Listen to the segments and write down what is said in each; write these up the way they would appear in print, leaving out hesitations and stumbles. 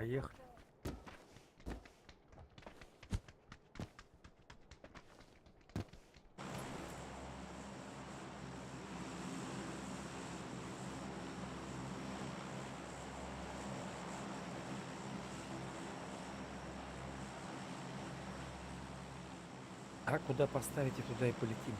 Поехали. А куда поставите, туда и полетим.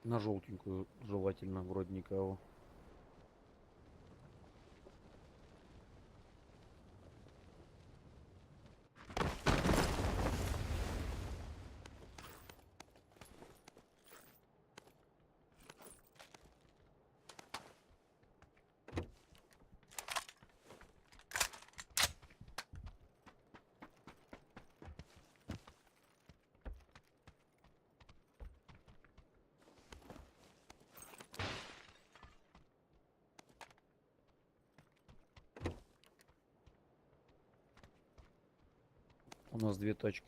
На желтенькую желательно, вроде никого. У нас две точки.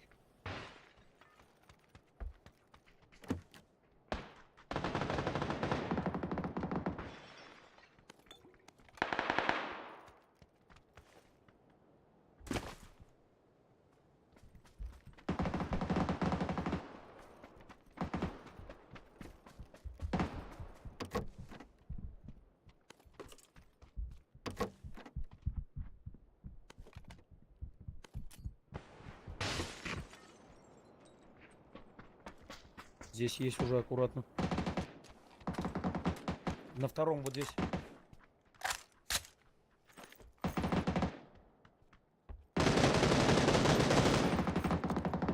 Здесь есть уже аккуратно. На втором вот здесь.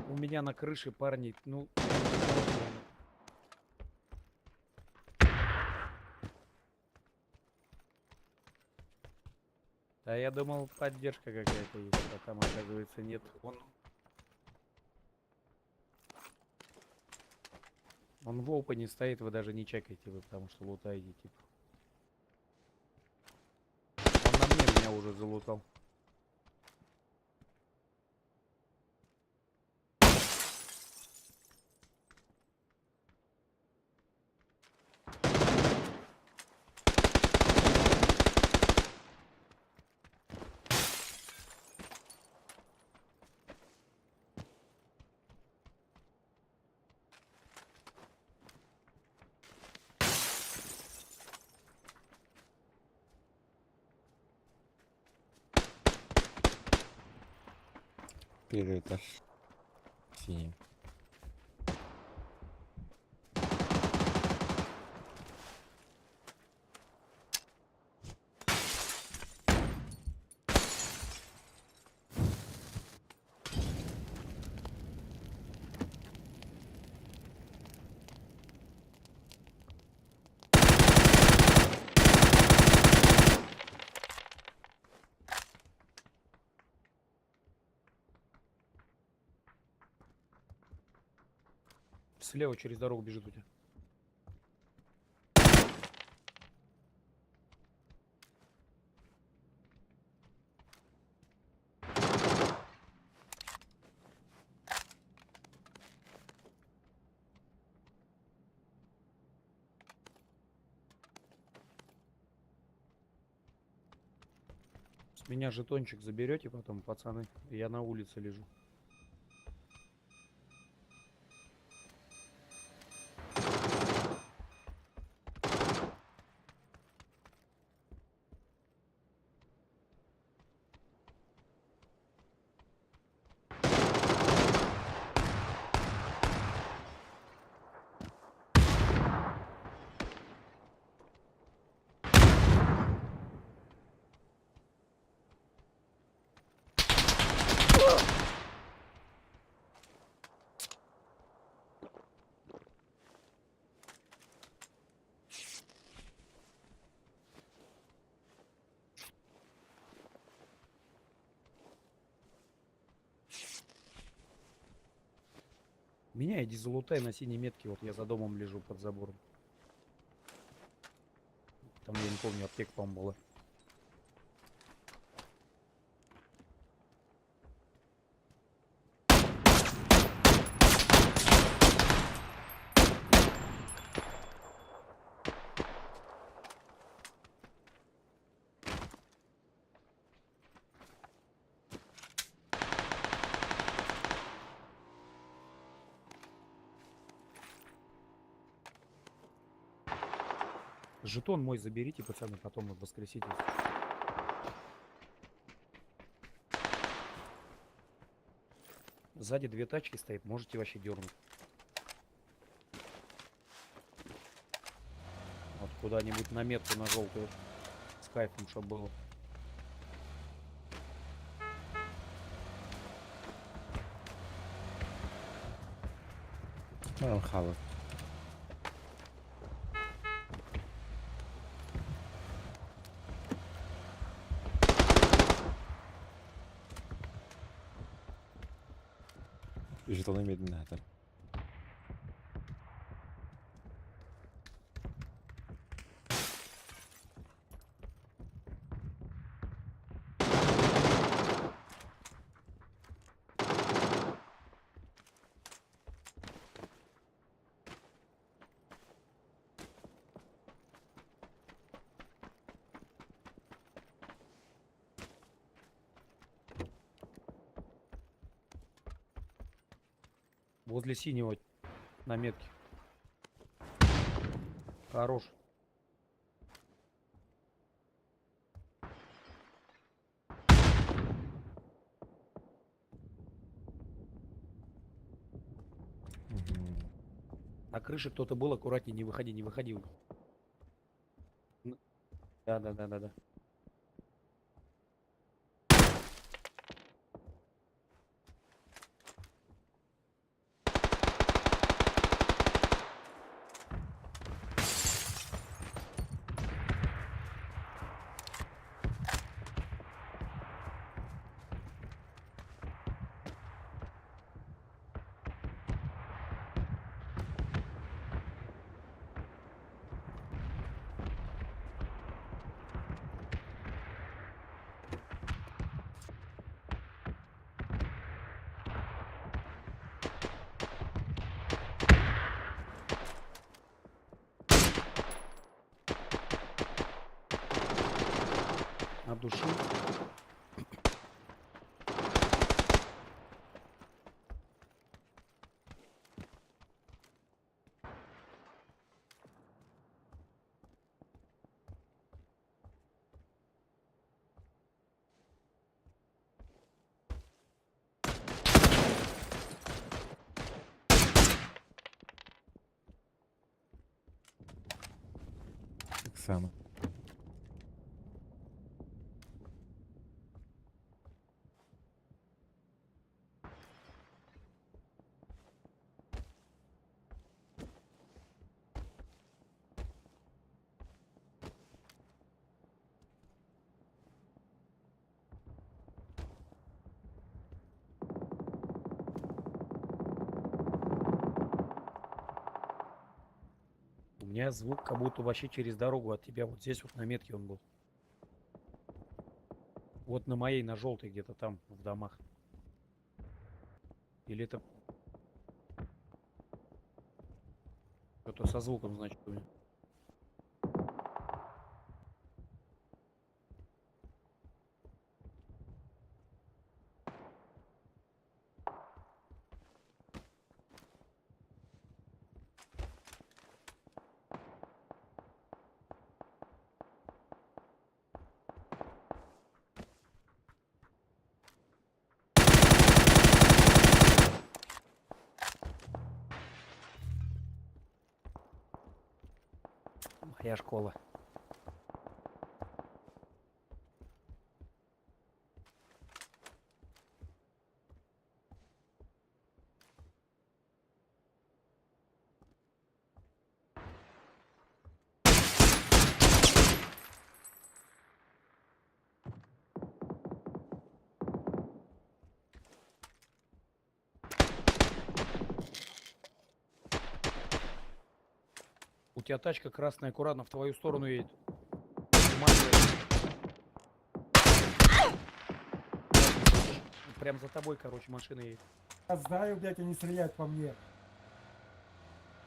У меня на крыше парни, ну... Да я думал, поддержка какая-то есть, а там, оказывается, нет. Он в опене стоит, вы даже не чекаете, вы потому что лутаете, типа. Он на мне меня уже залутал. Первый этаж. Синий. Слева через дорогу бежит у тебя. С меня жетончик заберете потом, пацаны. Я на улице лежу. Меня иди залутай на синей метке, вот я за домом лежу под забором. Там, я не помню, аптека, по-моему, была. Жетон мой заберите, пацаны, потом воскресите. Сзади две тачки стоит, можете вообще дернуть. Вот куда-нибудь на метку на желтую. С кайфом, чтоб было. Баран хаалар. Жетоны медленно это. Возле синего на метке. Хорош. Мгм. На крыше кто-то был, аккуратнее, не выходи, не выходи. Да, да, да, да, да. Обдушил. Так само. У меня звук как будто вообще через дорогу от тебя. Вот здесь вот на метке он был. Вот на моей, на желтой где-то там, в домах. Или это... Что-то со звуком, значит, у меня. Моя школа. У тебя тачка красная аккуратно в твою сторону едет. Внимание. Прям за тобой, короче, машина едет. Я знаю, блядь, они стреляют по мне.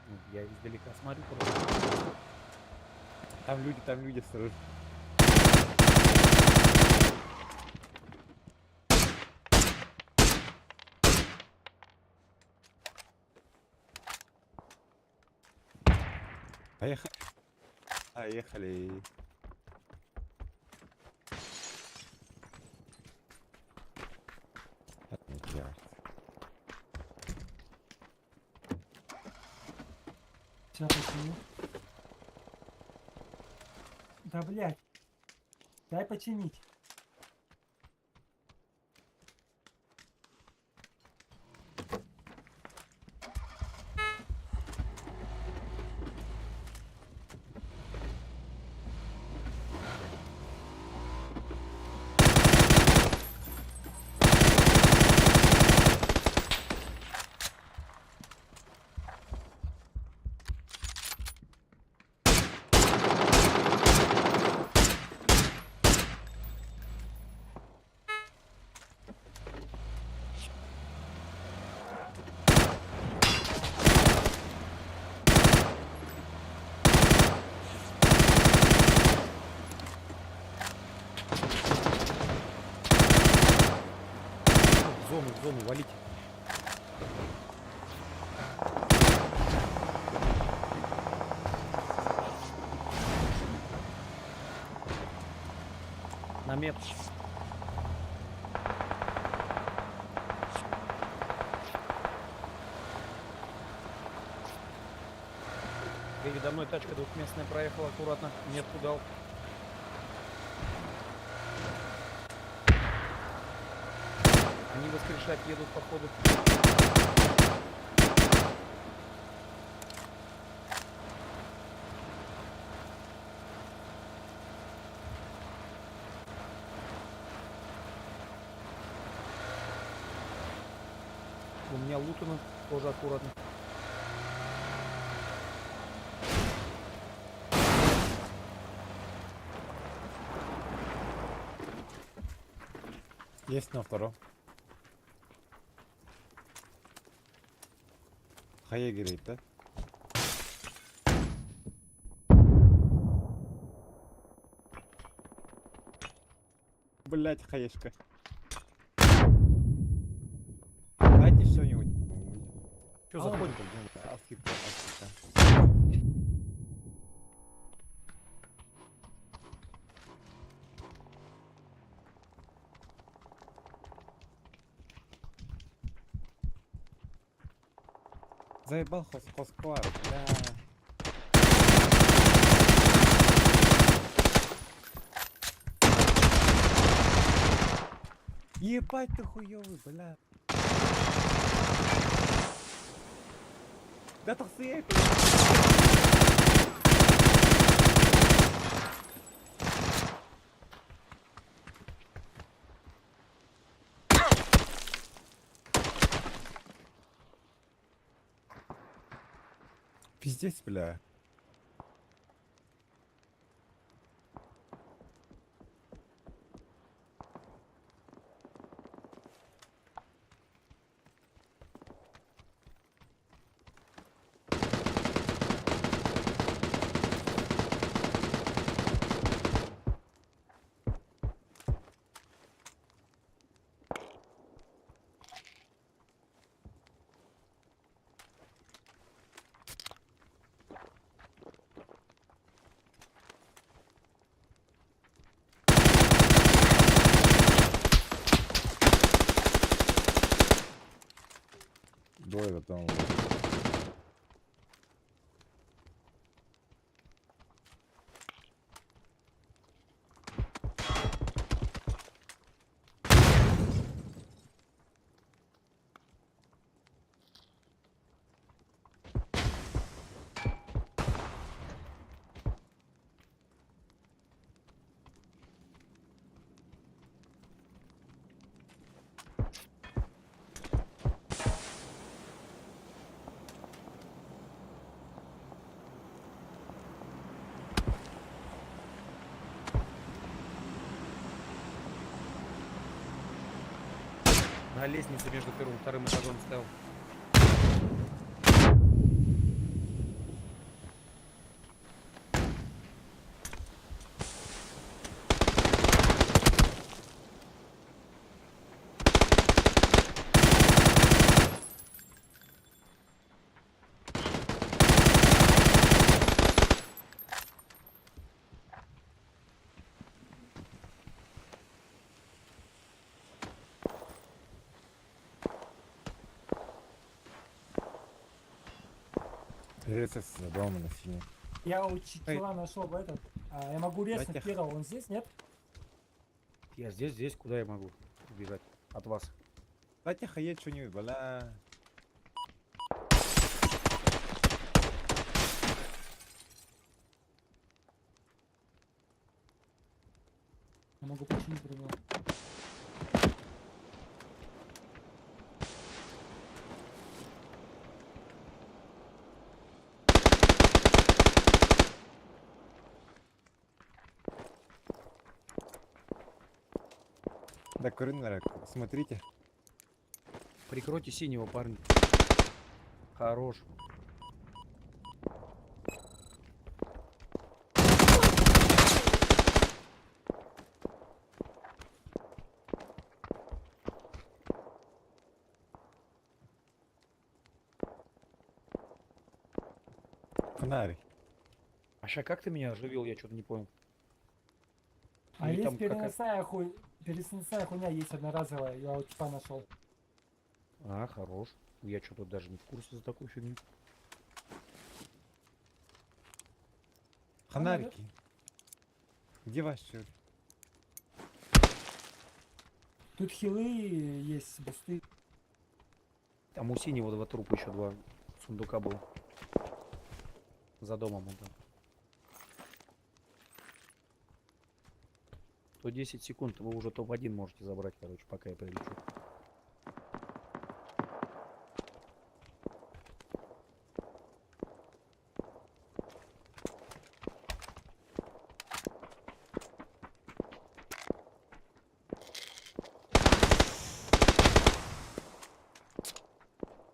Ну, я издалека смотрю просто. Там люди снаружи. Поехали. Поехали. Сейчас починю. Да, блядь. Дай починить. В зону валите. На метку. Передо мной тачка двухместная проехала аккуратно, метку дал. Они воскрешать едут походу. У меня лутано, тоже аккуратно. Есть на втором. Хая говорит, да? Блять, хаешка. Дайте что-нибудь. Че, заходим? Аскипа, аскипа. Заебал хосклар, бля. Ебать ты хуёвый, бля. Да тахсиек. Пиздец, бля. Двое там. На лестнице между первым и вторым этажом стоял. Рецепт за дома на синий. Я у чела нашел в этот. А, я могу резнуть Давайте. первого. Он здесь, нет? Я здесь, здесь, куда я могу убежать от вас? Дайте хаеть что-нибудь, бля. Я могу починить броню. Да, Куринера, смотрите. Прикройте синего, парня. Хорош. Фонарик. А ща как ты меня оживил, я что-то не понял. А Или есть там какая- переносная хуй... Переносная хуйня есть одноразовая. Я у типа нашел. А, хорош. Я что-то даже не в курсе за такую фигню. Фонарики. Где ваш черт? Тут хилы есть, бусты. Там у синего два трупа еще два сундука было. За домом он там. 110 секунд, вы уже топ-1 можете забрать, короче, пока я прилечу.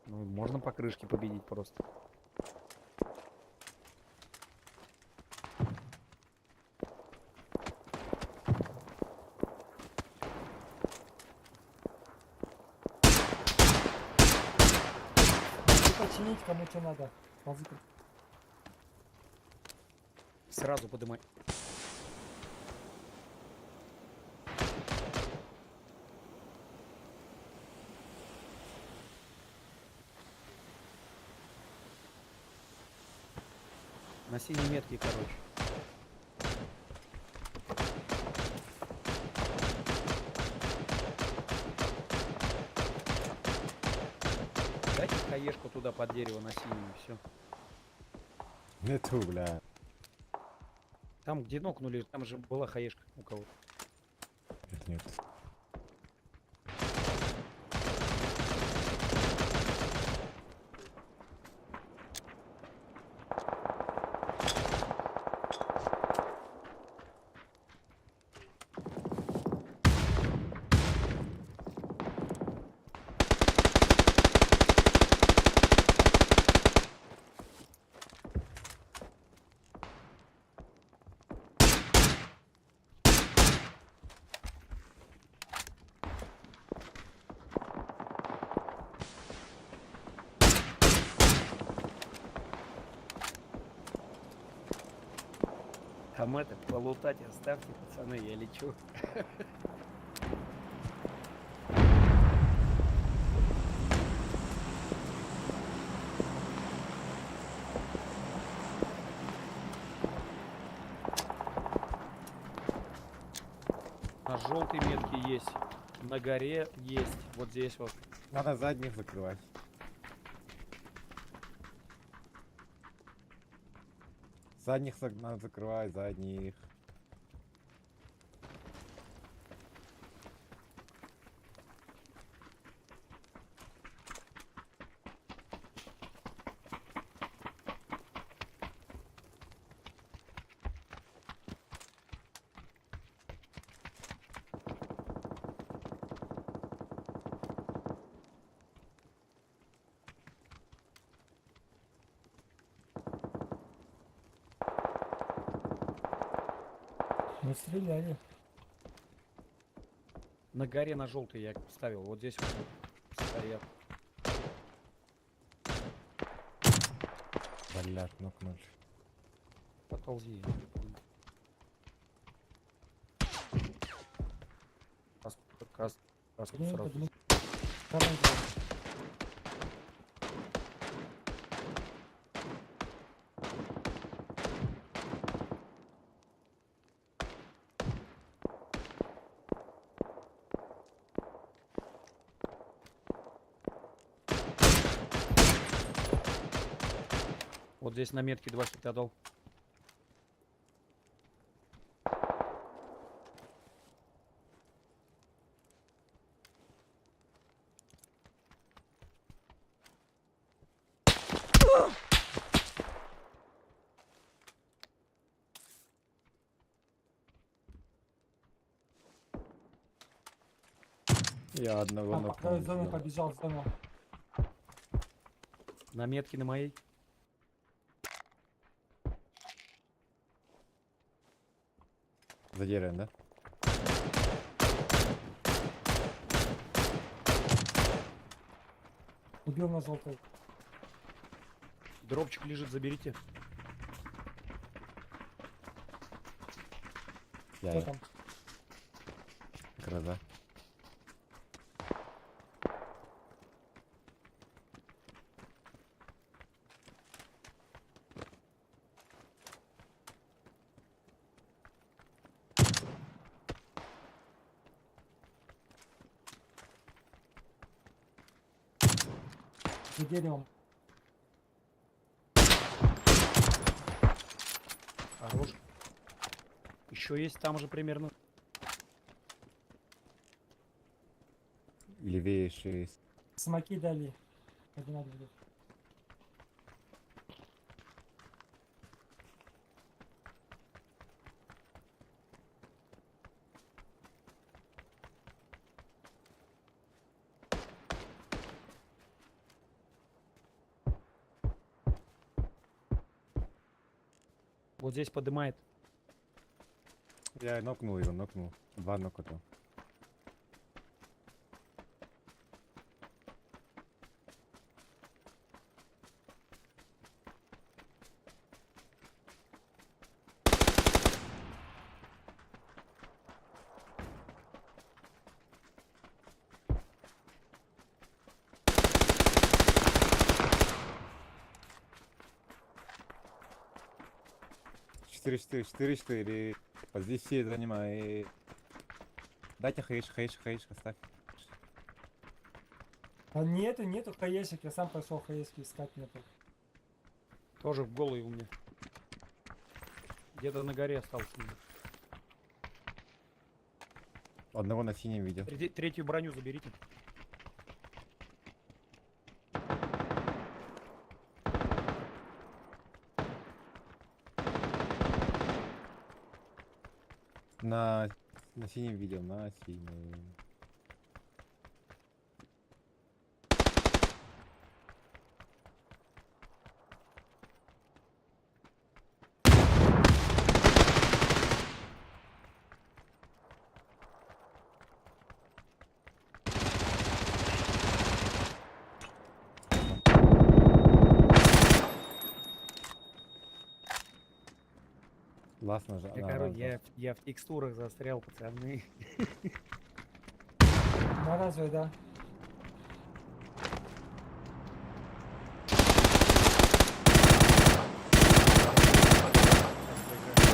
Ну, можно по крышке победить просто. Могу починить, кому что надо. Ползи. Сразу подымай. На синей метке, короче. Дайте хаешку туда под дерево на синюю, все. Нету, бля. Там, где нокнули, там же была хаешка у кого-то. Нет, нет. Там это, полутать оставьте, пацаны, я лечу. На желтой метке есть, на горе есть, вот здесь вот. Надо задних закрывать. Задних надо закрывать, задних. стреляли. На горе на желтый я ставил. Вот здесь вот стоят. Блядь, нокнули. Подползи. Каску, каску, каску Блин, сразу. блин. Оранжевый. Вот здесь на метке два хита дал. Я одного Там по нокнул. краю зоны сделал. побежал в зону. На метке на моей. За деревом, да? Убил на желтой. Дропчик лежит, заберите. Я, Кто я. там? Гроза. За деревом. Хорош. Еще есть там же примерно. Левее еще есть. Смоки дали. Поднимать буду. Вот здесь поднимает. Я нокнул его, нокнул. Два нокота. Четыре, четыре, четыре, четыре. Позиции занимай. Дайте хэш, хэш, хэш, оставь. А нету, нету хаешек. Я сам пошел хаешки искать нету. Тоже в голый у меня. Где-то на горе остался. Одного на синем видел. Третью броню заберите. На синем видел, на синем. Лас нажал. Я, короче, я в текстурах застрял, пацаны. На оранжевой, да. Сейчас поиграем.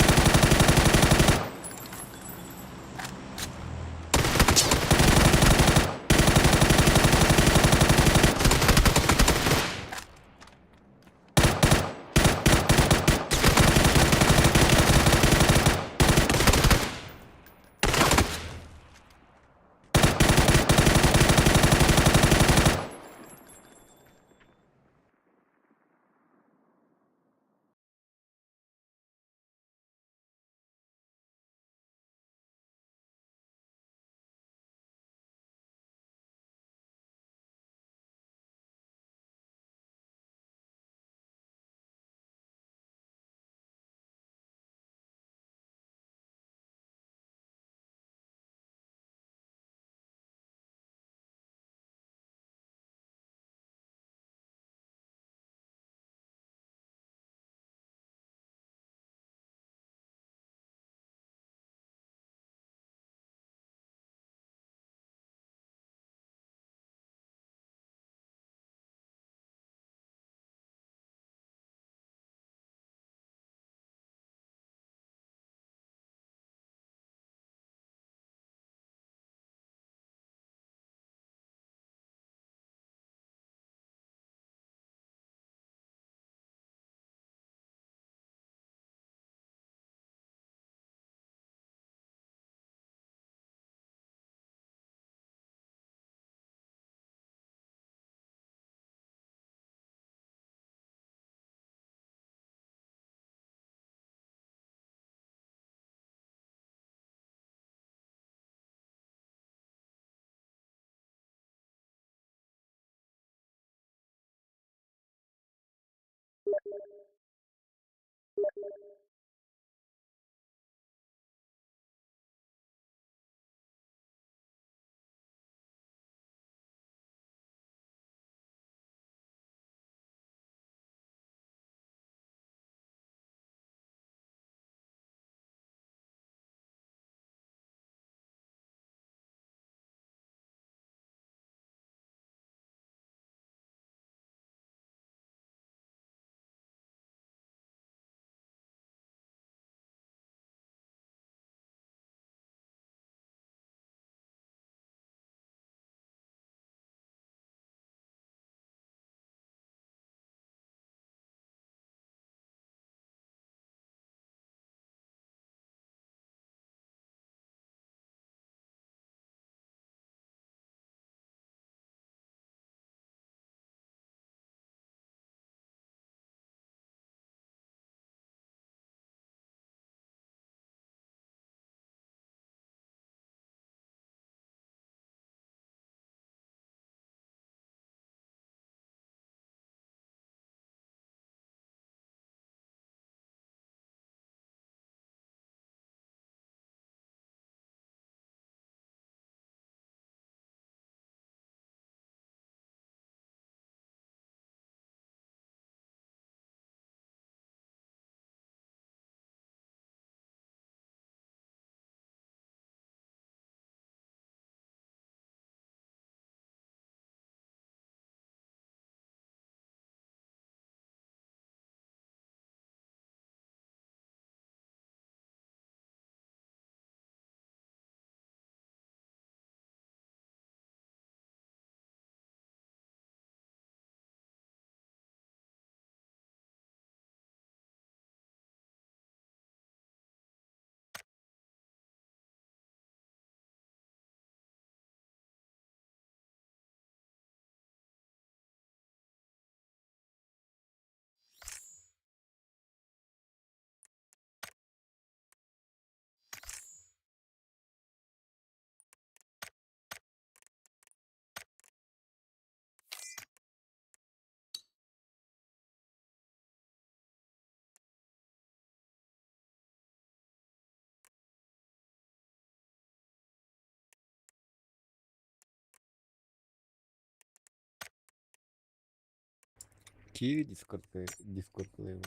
Киви Дискорд Дискорд его.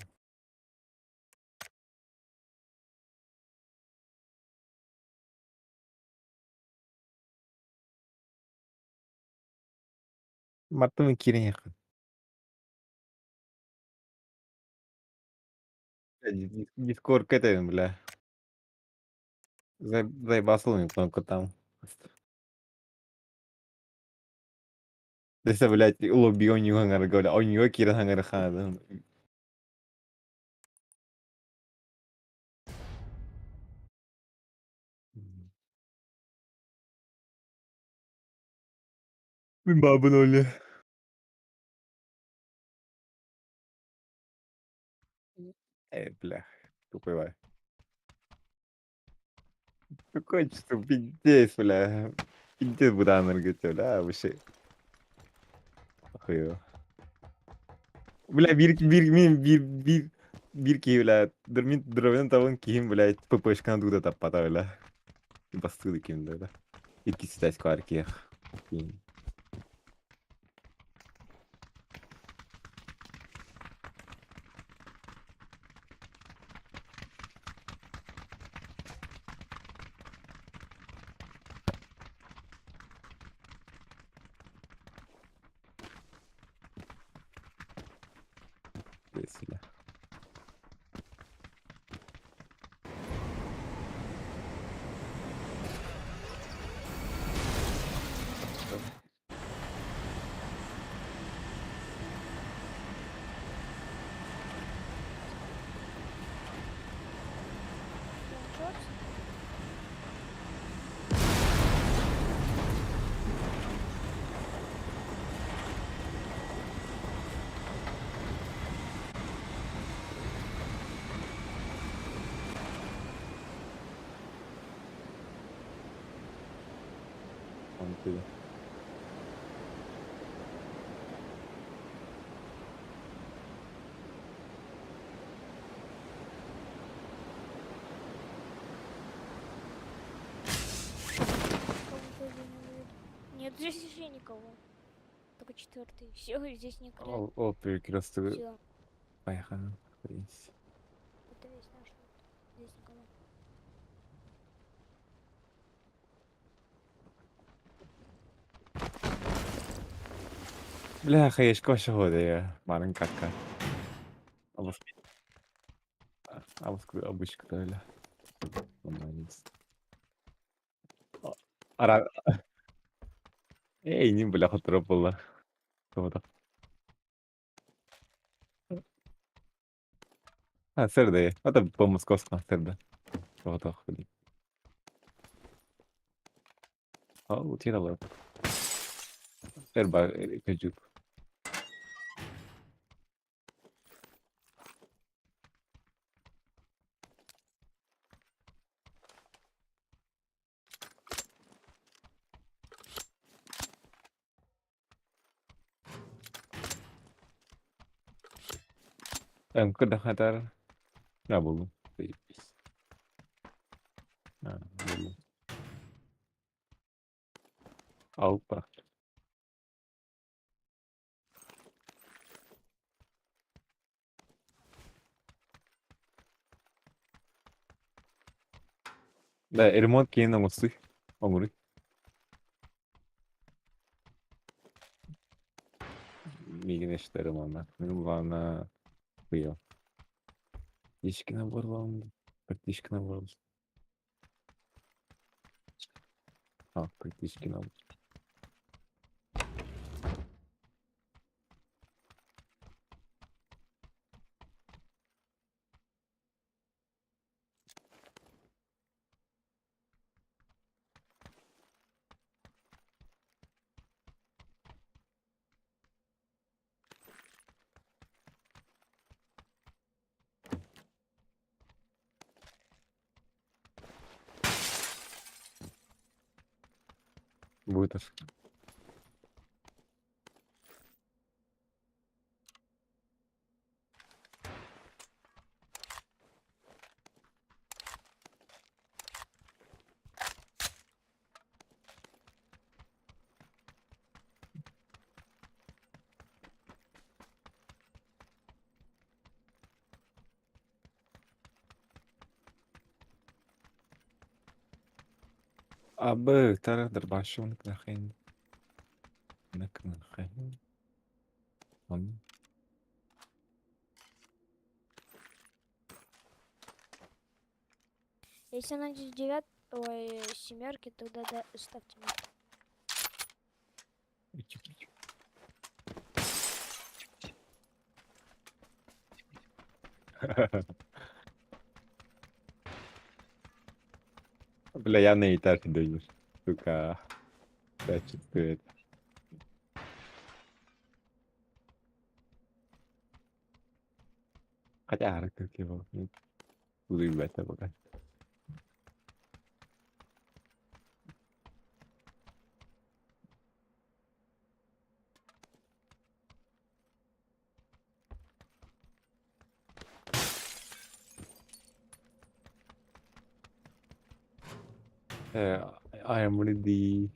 Мартын киирэн иһиэххин. Дискордка этэбин, бля. Заебасыл мне кнопка там. Десе, блядь, лобби оонньуу хаҥарга, бля, оонньууга киирэн хаҥары хаадын. Мин баабын Оля. Бля, тупой бай. Такое чувство, пиздец, бля. Пиздец бытааннарга бля, вообще. Охуево. Бля, биир, биир, мин биир, биир, биир киһи, бля, мин дровен табын киһим, блядь, ППшканы дууда таппата, бля. Бастыды ким да, бля. Икки ситась кваркиях. Бля. Нет, здесь еще никого. Только четвертый. Все, здесь никого. Ол, ол перекресток Все, поехали. В принципе. это весь наш лут. Здесь никого. Бля, хаешка вообще Марын кака. Абыс. Абыс обычка бля. Молодец. Ара. Эй, не бля, хотро была. А, сэрдэ. Это по московскому сэрдэ. Вот охули. Ау, тира Эрба, кэжук. Эн кырдахатар. На булу. Заебись. А, булу. Алпа. Да, ремонт киин оҥостуй. Оҥоруй. Миигин эштерим онно. Мин главное быйыл. Практически набор вам. Практически набор. А, практически набор. Будет аж. Абы, тара, дробашонок нахрен. Нахрен. Он. Если она здесь девят, ой, семерки, тогда да, ставьте мне. Бля, я на этаж не даю. Сука. Да, чувствую это. Хотя, как его. Буду ебать пока. I am ready.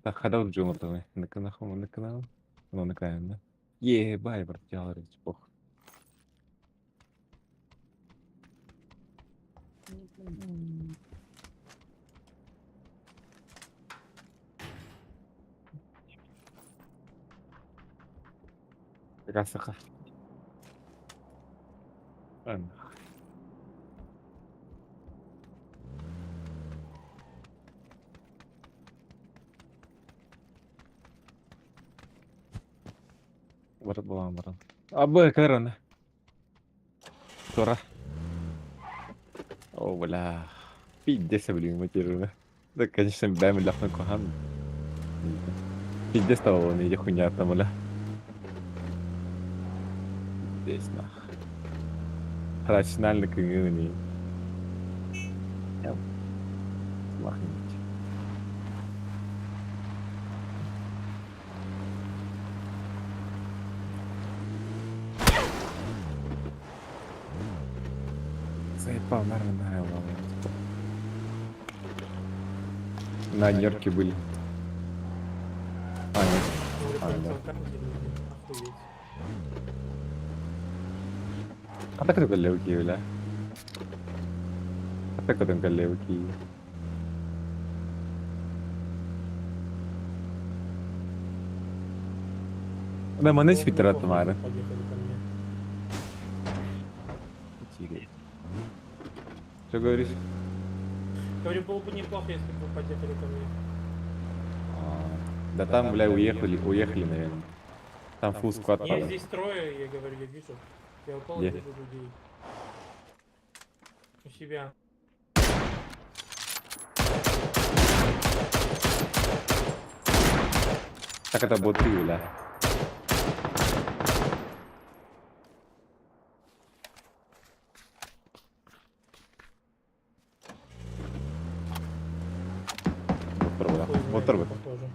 Так, хада джумартаны. Наканахом, наканал. Ну, наканал, Ебай, брат, пох. Красота. Ладно. Барат буолан баран. Абы, кэрэн. Тура. О, бля. Пиздец, блин, материна. Да, конечно, бэм ляхна кухан. Пиздец того, не иди хуйня там, бля. Пиздец, нах. Рационально кыгыны. Махнуть. Заебал, нормально, На Нью-Йорке были. А, нет. А, да. Охуеть. А так только левки, бля. А так только левки. Да, мы на Было бы свитера неплохо, Тамара. если бы Подъехали ко мне. Что говоришь? Говорю, было бы неплохо, если бы вы подъехали ко мне. А, да там, бля, уехали, уехали, наверное. Там full squad Не, правда. здесь трое, я говорю, я вижу. Я упал Где? и вижу людей. У себя. Так это боты, бля. Ботор, бля. Хуй знает, Ботор, бля. похоже.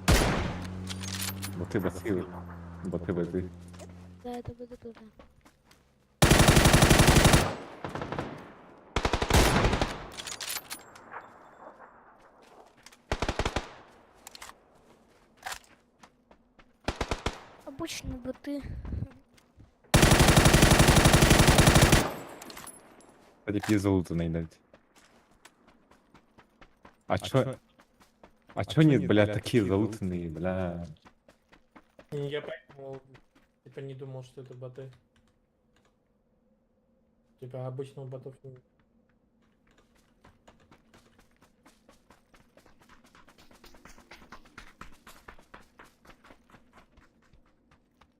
Боты, боты. Боты, боты. Да, это будет тоже. Обычные боты. Кстати, пиздец золото найдать. А чё? А чё нет, бля, такие залутанные, бля? Не, Я поэтому типа не думал, что это боты. Типа обычного ботов не.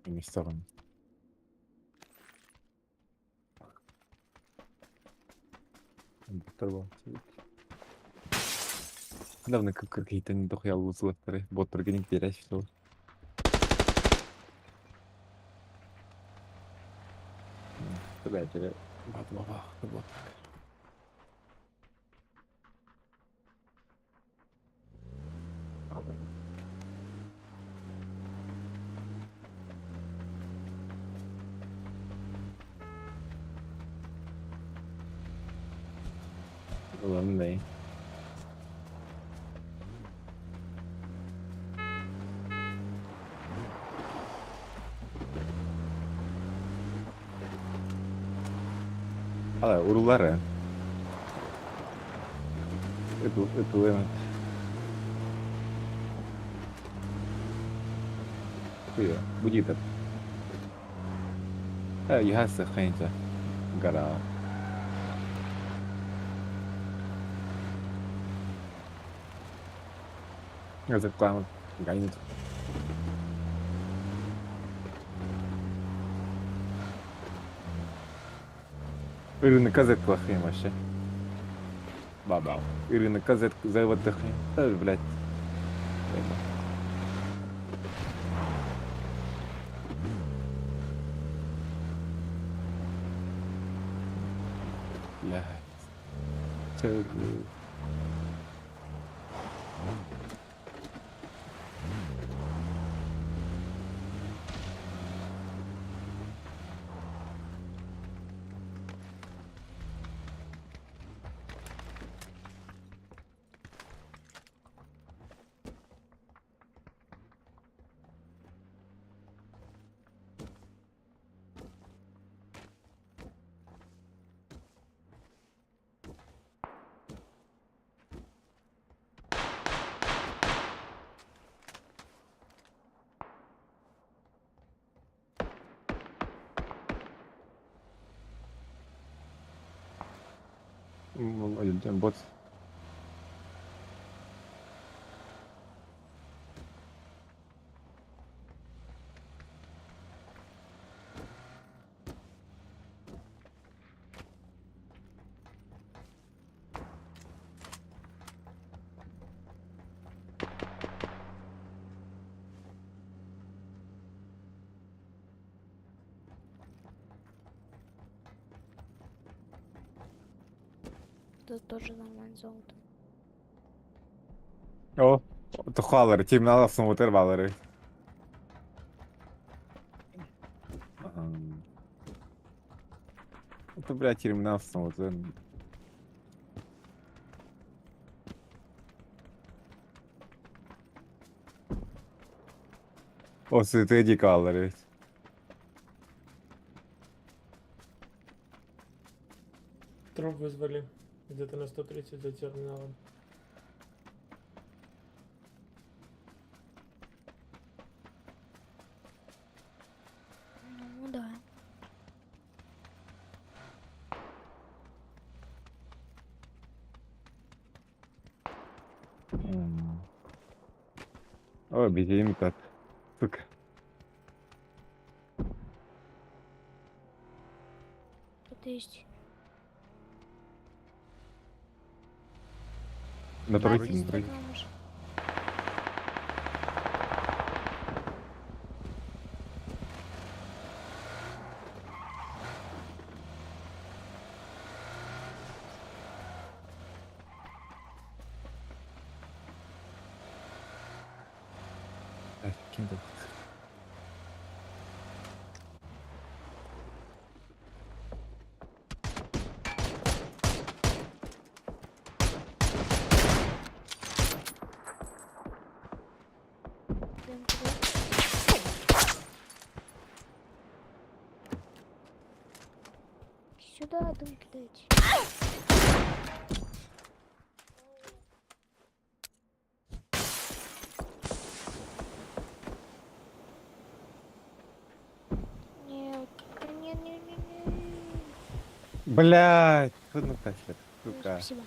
Не сторону. Недавно какие-то не дохуя лузлеры, бот прогоник терять все. Бля, бот, бот. Ладно. А, урулары. Ытылыам. Буди этот. Юхасы хэнча. Гора. Закламы. Гайнит. Ырынка зэтлахим вообще. Бабау. Ырынка зэватахим. Да, блядь. Блядь. Чё, Бот. Тут тоже нормально золото. О, тухалары, терминал смотр балары. Это, бля, терминал смотр. О, светлый калары. Труп вызвали. Где-то на 130 за терминалом. Ну да. О, бензин так. Сука. Это есть. На А, тройке, здесь на тройке. одна машина. Ким там? Дым кидает. Сюда дым кидайте. Нет, не, не, не, не. Блядь, ну кашля, Ну, сука. Спасибо.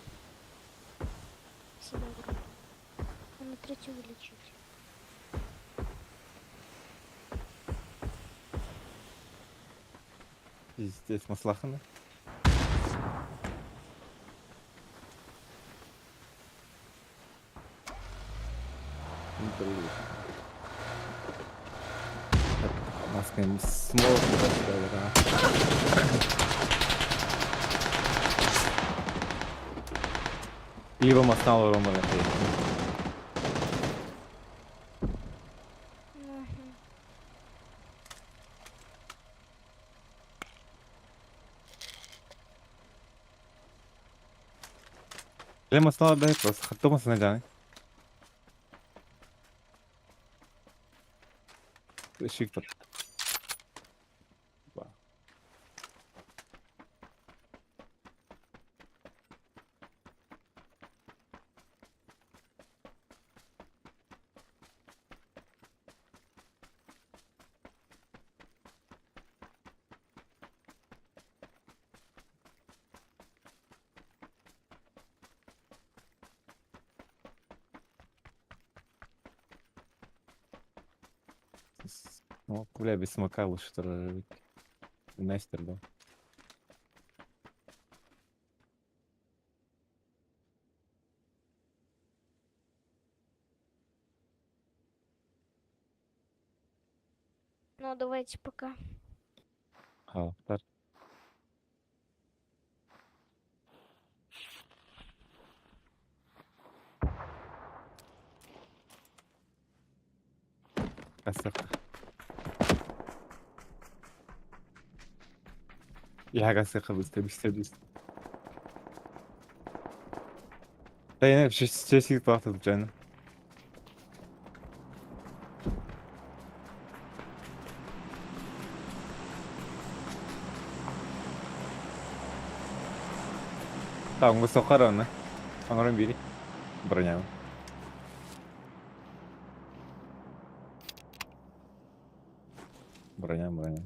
Спасибо, брат. Надо третью вылечить. Пиздец, маслахана. Маска смог, да. Либо маснал романа. Мгм. Ле маснал дай просто хатто масна жаны. Шик пат. Смок, бля, без смока лучше тоже. Нестер, да. Ну, давайте пока. Хааллар. Асык. Я быстро, быстро, быстро. Да, я сейчас ситуация случайно. Так, мы сохраны. Оҥорон биэри. Броня. Броня, броня.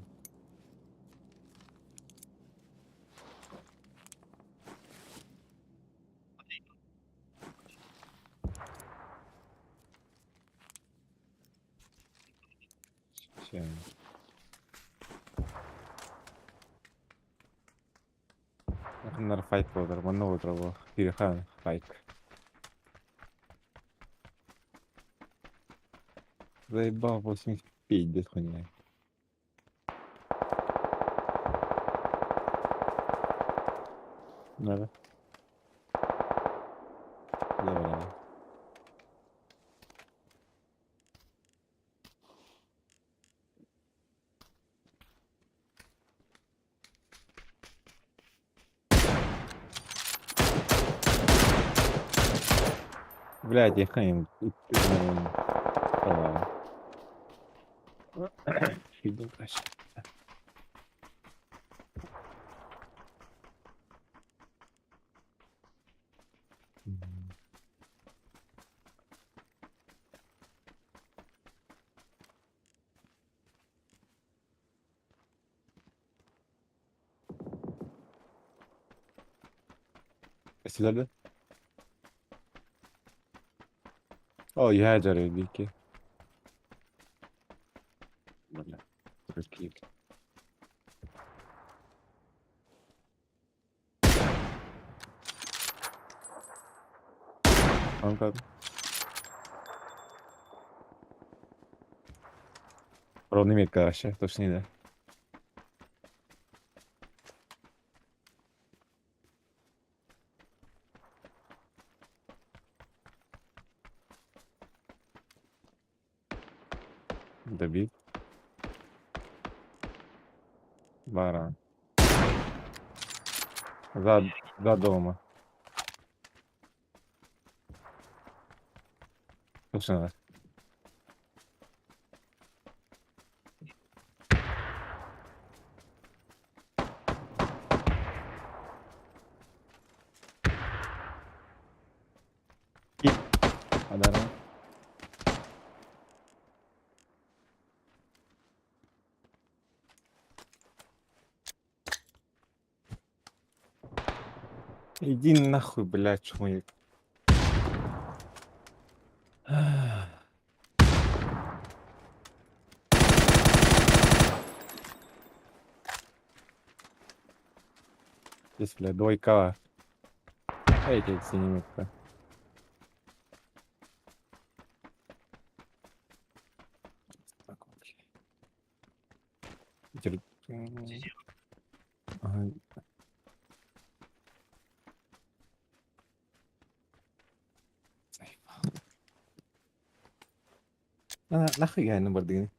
Все. Нар файт болар, манна олорор Пирихан файт. Заебал 85 без хуйня. Надо. Давай. Блядь, я хрен. Давай. Фигня, Сюда, да? О, я жарю, Бля, прикинь. Он Ровный метка вообще, точно не да. Добит. Баран. За дома. Слушай, надо. Адаран. Иди нахуй, блядь, чмоик. Здесь, бля, двойка. Эти синями-то. Так, окей. Ага. Заебал. Нахуй я на бардыгны.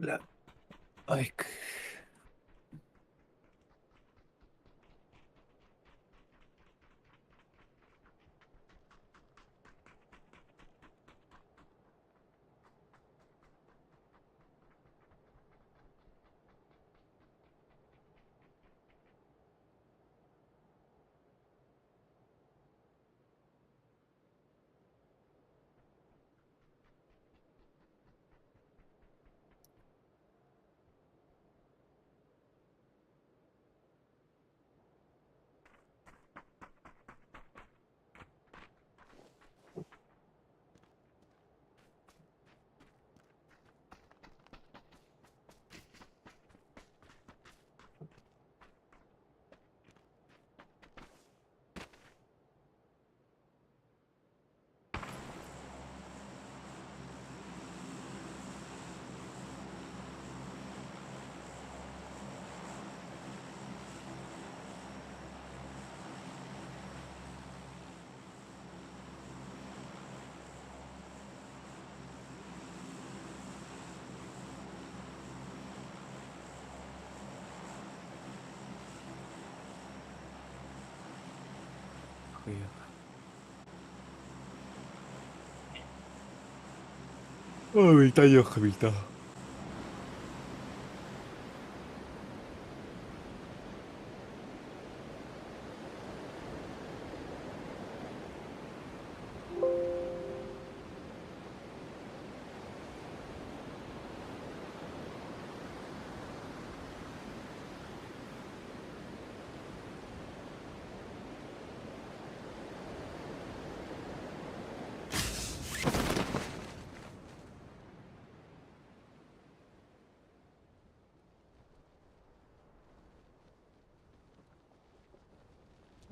Бля. Айк. Охуенно. Ой, та.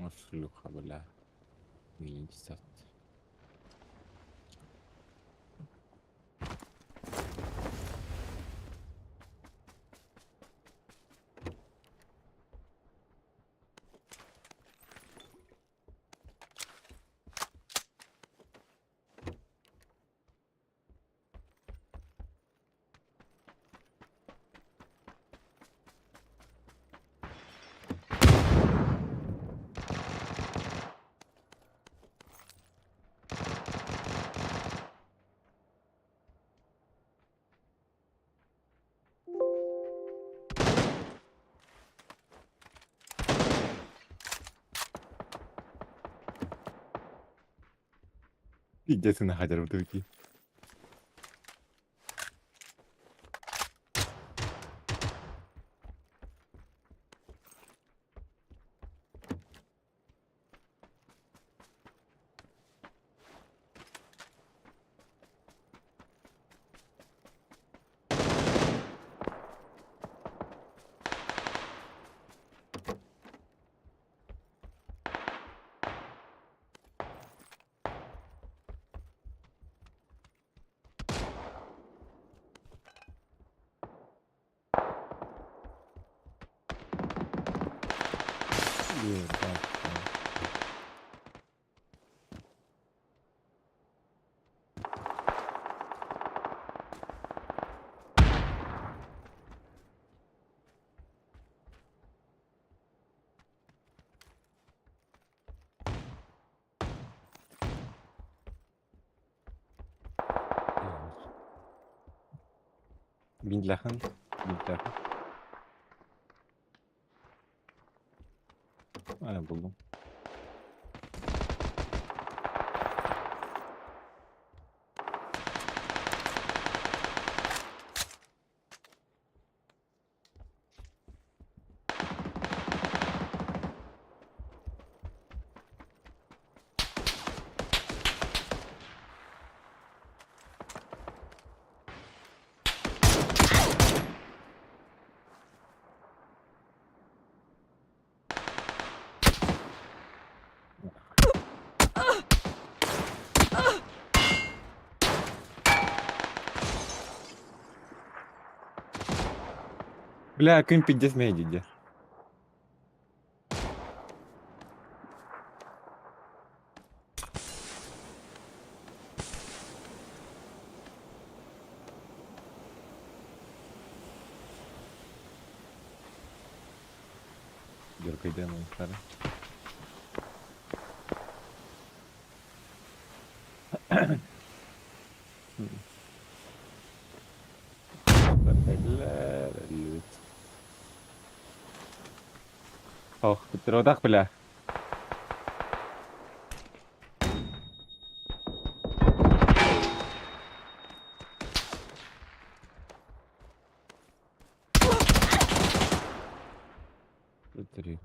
Ну, шлюха, бля. Минус. Пиздец, на хадер бутылки. Ебать. Биндлахан. Биндлахан. А, булдум. Бля, күн пиздец медиде. Дергай ну, старый. Ох, родах, бля. Три.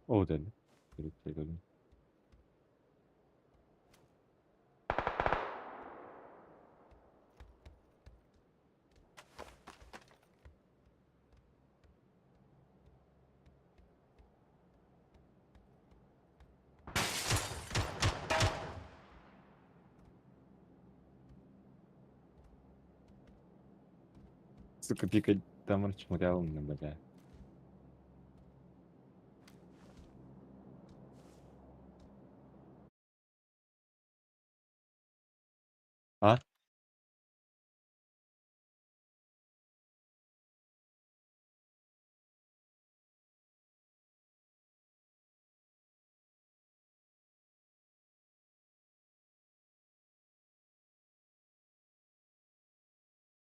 О, да. Сука, пикать там чмырял на бля. А?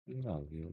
Да, я